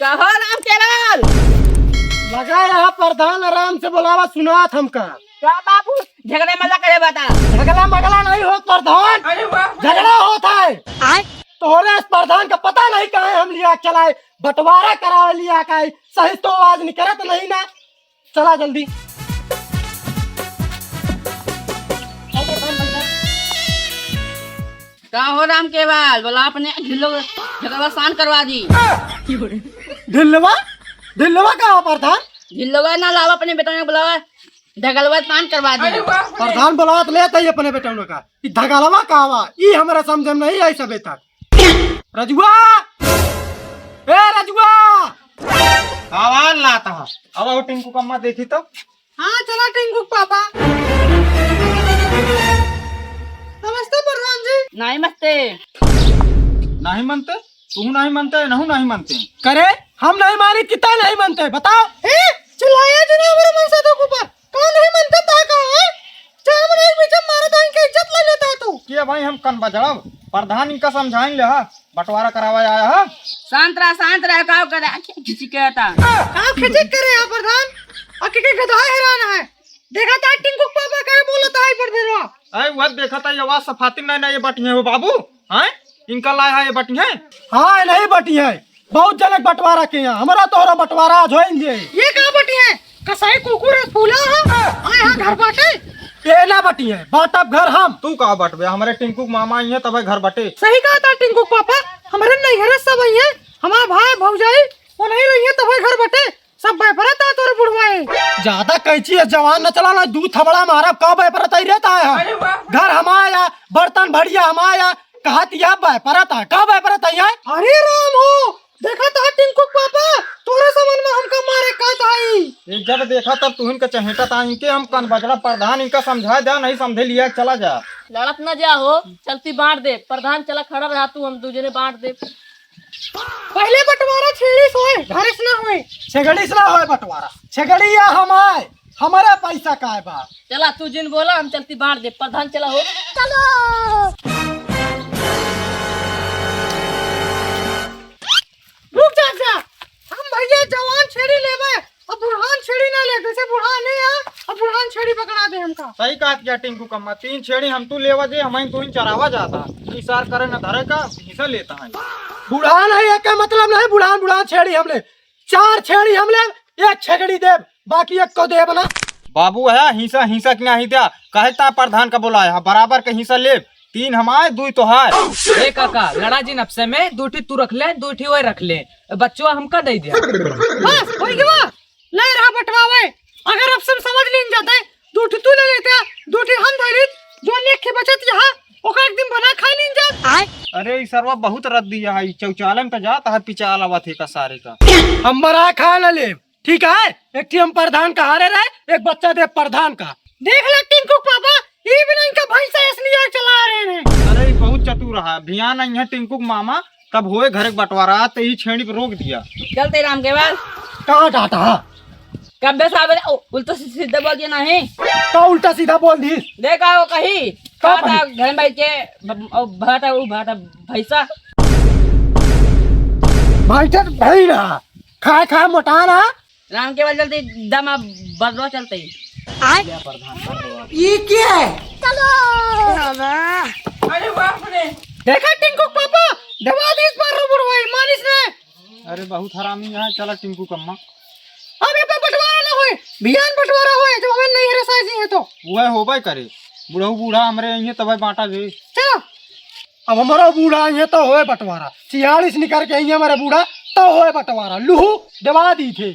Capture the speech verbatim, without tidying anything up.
कहो राम केवल। लगा यहाँ प्रधान आराम से बोलावा, सुनात हमका। का बाबू, झगड़ा मत करे बता। झगड़ा मगला नहीं होत प्रधान, अरे बाप रे। झगड़ा होत है। आय? तोहरे इस प्रधान का पता नहीं कहाँ हम लिया चलाए, बंटवारा करावे लिया का है, सही तो आवाज निकलत नहीं ना। चला जल्दी। का हो राम केवल, बोला अपने ढिल्लो झगड़ा शांत करवा दी। ढिल्लवा? ढिल्लवा का हो प्रधान? ढिल्लवा ना लावा, अपने बेटा ने बुलावा, ढगलवा शांत करवा दी। प्रधान बुलावा तो लेता ही अपने बेटा का। ई धगलवा का बा? ई हमरा समझ में नहीं आई सबे तक। रजुआ! ए रजुआ! आवाज लाता है। अब आओ टिंकू कम्मा देखी तो। हाँ, चला टिंकू पापा। नमस्ते प्रधान जी। नहीं मस्ते। नहीं मनते? तू नहीं मनते, नहू नहीं मनते। करे, हम नहीं मानी, कितना नहीं मनते, बताओ। ए, चिल्लाया जो ना हमारे मनसा तो ऊपर। कौन है मंथन ता का, हैं? चार महीने बीच में मारा था, इनके इज्जत ले लेता है तू। के भाई हम कन बजड़ब? प्रधान इनका समझाइन ले हा, बंटवारा करावा आया हा। शांत रहा, शांत रहा, काव करे, आँखें खिची के था। काव खिची करे हा प्रधान? आके के गधा हैरान है। देखा था टिंकू पापा का बोलता है पर देरवा। अरे वो देखा था ये आवाज सफाती नहीं, नहीं ये बटी है वो बाबू, हैं? इनका लाया है ये बटी है। हाँ, नहीं बटी है। बहुत जनक बंटवारा के यहाँ, हमरा तोहरा बंटवारा आज होइन जे। ये का बटी है? कसाई कुकुर है, फूला है? आए हाँ घर बाटे? ये ना बटी है, बाटब घर हम। तू का बटबे? हमरे टिंकू के मामा आई है तबे घर बटे। सही कहा था टिंकू के पापा, हमरे नैहरे सब आई है, हमार भाई भौजाई वो नहीं रही है तबे घर बटे, सब बेपरत आ तोरे बुढ़वा है। ज्यादा कैंची है जवान न चला ना, दू थबड़ा मारब, का बेपरत आई रहता है हम। अरे वाह। घर हमाया, बर्तन भड़िया हमाया, कहत या बेपरत है, का बेपरत है यहाँ? अरे राम हो, देखा था टिंकू के पापा, तोरे समन में हमका मारे का ताई। ये जब देखा तब तुहिन के चहेटा था, इनके हम कन बजड़ा प्रधान, इनका समझा दे, नहीं समझे लिया, चला जा। लड़त न जा हो, चलती बांट दे। प्रधान चला खड़ा रहा तू, हम दू जने बांट दे। पहले बंटवारा छेड़ी से होए, घरे से ना होए। छेगड़ी से ना होए बंटवारा, छेगड़ी या हमाए। हमारा पैसा काय बा? चला, तू जिन बोला, हम चलती बांट दे। प्रधान चला हो। चलो। रुक जा, जा। हम भैया जवान छेड़ी लेबे, अब बुढ़ान छेड़ी ना ले, जैसे बुढ़ान नहीं है, अब बुढ़ान छेड़ी पकड़ा दे हमका। सही कहा क्या टिंकू कम्मा, तीन छेड़ी हम तू लेवा जे, हम तू ही चरावा जाता। इसार करे न धरे का, हिस्सा लेता है। बुढ़ान है, ये का मतलब नहीं, बुढ़ान, बुढ़ान छेड़ी हम ले। चार छेड़ी हम लेब, एक छेगड़ी देब, बाकी एक को देब ना। बाबू है, हिस्सा, हिस्सा के नाही द्या, कहे ता प्रधान का बोलाया है, बराबर के हिस्सा लेब, तीन हमार, दुई तोहार। ए काका, लड़ा जिन अपसे में, दुइ ठी तू रख ले, दुइ ठी वह रख ले, बच्चवा हमका दे द्या। बस, होइ गवा, ले रहा बंटवावे, अगर अपसे में समझ लीन जाते, दुइ ठी तू ले लेते, दुइ ठी हम धरित, जो नेक के बचत यहाँ, ओका एक दिन बना खाई लीन जात। अरे, ई सरवा बहुत रद्दी है, ई चौचालन पे जात है, पिचाल आवत है का सारे का। हम बना खा न लेब, ठीक है? एक ठी हम प्रधान का हारे रहे, एक बच्चा दे प्रधान का। देख ले टिंकू पापा, ई बिना इनका भैंसा इसलिए चला रहे हैं। अरे, ई बहुत चतुर है, भियान आई है टिंकू के मामा, तब होए घर के बंटवारा, तो ई छेड़ी पे रोक दिया। चलते राम केवल। कहाँ डांटा? कब्बे साहब ने उ-, उल्टा सी-, सीधा बोल दिया नहीं। का उल्टा सीधा बोल दी? देखा वो कही, का कहा था कही? घर में बैठ के ब-, ब-, भाटा, उ भाटा, भैंसा। भाई तो भाई ना, खाए खाए मोटा ना। राम केवल चलते दमा बदलो चलते। आय? ये क्या है? चलो। अरे बाप रे। देखा टिंकू पापा, दबा दीस बार रो बुढ़वा, मानिस ने। अरे बहुत हरामी है, चला टिंकू कम्मा। अब ये पे बंटवारा ना होए, बियान बंटवारा होए, जब हमें नहीं रसाई जी है तो। वह होबे करे, बुढ़ऊ बूढ़ा हमरे यहीं तबे बांटा जे। चलो, अब हमारा बूढ़ा यहीं तो होए बंटवारा, सियालीस निकर के यहीं हमारा बूढ़ा तो होए बंटवारा, लूहू दबा दी थे।